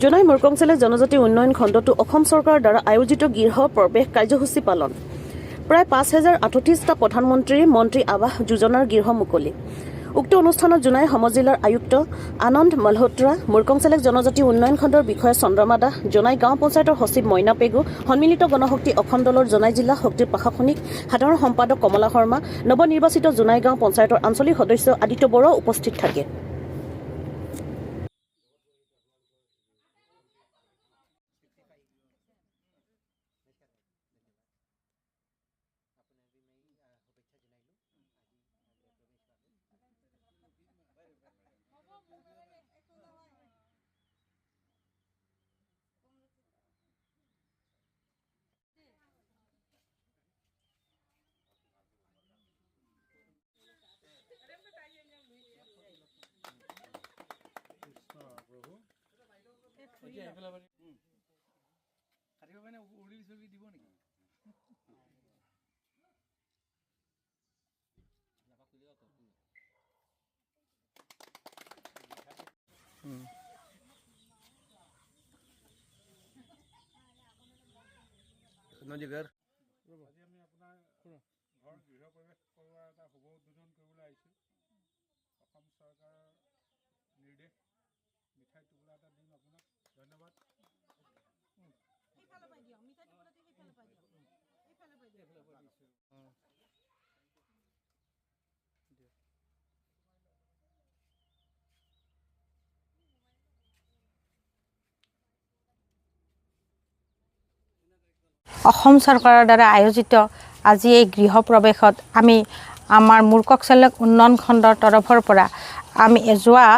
জোনাই মুৰ্কংচেলেক জনজাতি উন্নয়ন খণ্ডতো অসম চৰকাৰৰ দ্বাৰা আয়োজিত গৃহ প্ৰৱেশ কাৰ্যসূচী পালন। প্ৰায় 5038টা প্ৰধানমন্ত্ৰী মন্ত্ৰী আৱাস যোজনাৰ গৃহ মুকলি। উক্ত অনুষ্ঠানত জোনাই সমজিলাৰ আয়ুক্ত আনন্দ মালহোত্ৰা, মুৰ্কংচেলেক জনজাতি উন্নয়ন খণ্ডৰ বিষয়া চন্দ্ৰমা দাস, জোনাই গাঁও পঞ্চায়তৰ সচিব মইনা পেগু, সন্মিলিত গণশক্তি অসম দলৰ জোনাই জিলা শক্তিৰ প্ৰশাসনিক সাধাৰণ সম্পাদক কমলা শৰ্মা, নৱনিৰ্বাচিত জোনাই গাঁও পঞ্চায়তৰ আঞ্চলিক সদস্য আদিত্য বৰুৱাও উপস্থিত থাকে। এতিয়া সেইফালে পাৰি কাটিব মানে উৰি চুৰি দিব নেকি? নজিগাৰ। আজি আমি আপোনাৰ ঘৰ গৃহ প্ৰৱেশ কৰোৱাৰ এটা শুভ উদ্বোধন কৰিবলৈ আহিছোঁ। অসম চৰকাৰৰ নিৰ্দেশ, মিঠাই টোপোলা এটা দিম আপোনাক। ধন্যবাদ। সেইফালৰ পৰাই দিয়ক, মিঠাই টোপোলাটো সেইফালৰ পৰাই দিয়ক, সেইফালৰ পৰাই দিয়ক। অঁ, দিয়ক। অসম চৰকাৰৰ দ্বাৰা আয়োজিত আজি এই গৃহ প্ৰৱেশত আমি আমাৰ মূৰ্ককচেলেক উন্নয়ন খণ্ডৰ তৰফৰ পৰা আমি যোৱা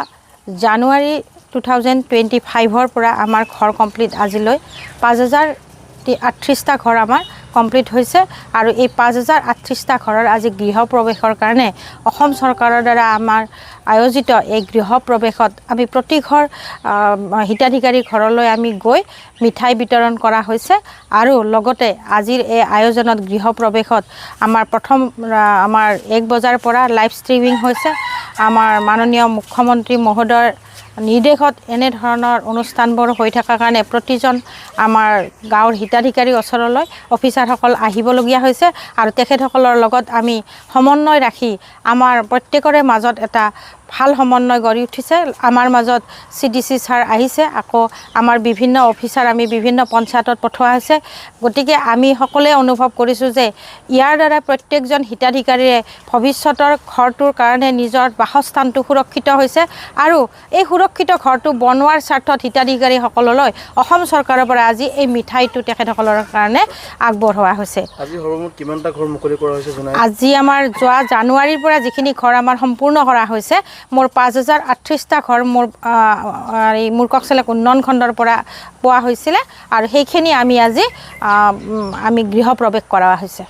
জানুৱাৰী 2025ৰ পৰা আমাৰ ঘৰ কমপ্লিট, আজিলৈ 5038টা ঘৰ আমাৰ কমপ্লিট হৈছে। আৰু এই 5038টা ঘৰৰ আজি গৃহ প্ৰৱেশৰ কাৰণে অসম চৰকাৰৰ দ্বাৰা আমাৰ আয়োজিত এই গৃহ প্ৰৱেশত আমি প্ৰতি ঘৰ হিতাধিকাৰীৰ ঘৰলৈ আমি গৈ মিঠাই বিতৰণ কৰা হৈছে। আৰু লগতে আজিৰ এই আয়োজনত গৃহ প্ৰৱেশত আমাৰ প্ৰথম আমাৰ 1 বজাৰ পৰা লাইভ ষ্ট্ৰিমিং হৈছে। আমাৰ মাননীয় মুখ্যমন্ত্ৰী মহোদয়ৰ নিৰ্দেশত এনেধৰণৰ অনুষ্ঠানবোৰ হৈ থকাৰ কাৰণে প্ৰতিজন আমাৰ গাঁৱৰ হিতাধিকাৰীৰ ওচৰলৈ অফিচাৰসকল আহিবলগীয়া হৈছে আৰু তেখেতসকলৰ লগত আমি সমন্বয় ৰাখি আমাৰ প্ৰত্যেকৰে মাজত এটা ভাল সমন্বয় গঢ়ি উঠিছে। আমাৰ মাজত চিডিচি ছাৰ আহিছে, আকৌ আমাৰ বিভিন্ন অফিচাৰ আমি বিভিন্ন পঞ্চায়তত পঠোৱা হৈছে। গতিকে আমি সকলোৱে অনুভৱ কৰিছোঁ যে ইয়াৰ দ্বাৰা প্ৰত্যেকজন হিতাধিকাৰীয়ে ভৱিষ্যতৰ ঘৰটোৰ কাৰণে নিজৰ বাসস্থানটো সুৰক্ষিত হৈছে আৰু এই সুৰক্ষিত ঘৰটো বনোৱাৰ স্বাৰ্থত হিতাধিকাৰীসকললৈ অসম চৰকাৰৰ পৰা আজি এই মিঠাইটো তেখেতসকলৰ কাৰণে আগবঢ়োৱা হৈছে। আজি সৰ্বমুঠ কিমানটা ঘৰ মুকলি কৰা হৈছে জোনাই? আজি আমাৰ যোৱা জানুৱাৰীৰ পৰা যিখিনি ঘৰ আমাৰ সম্পূৰ্ণ কৰা হৈছে, মোৰ 5038টা ঘৰ মোৰ এই মূৰ্ককচেলেক উন্নয়ন খণ্ডৰ পৰা পোৱা হৈছিলে আৰু সেইখিনি আমি আজি আমি গৃহ প্ৰৱেশ কৰা হৈছে।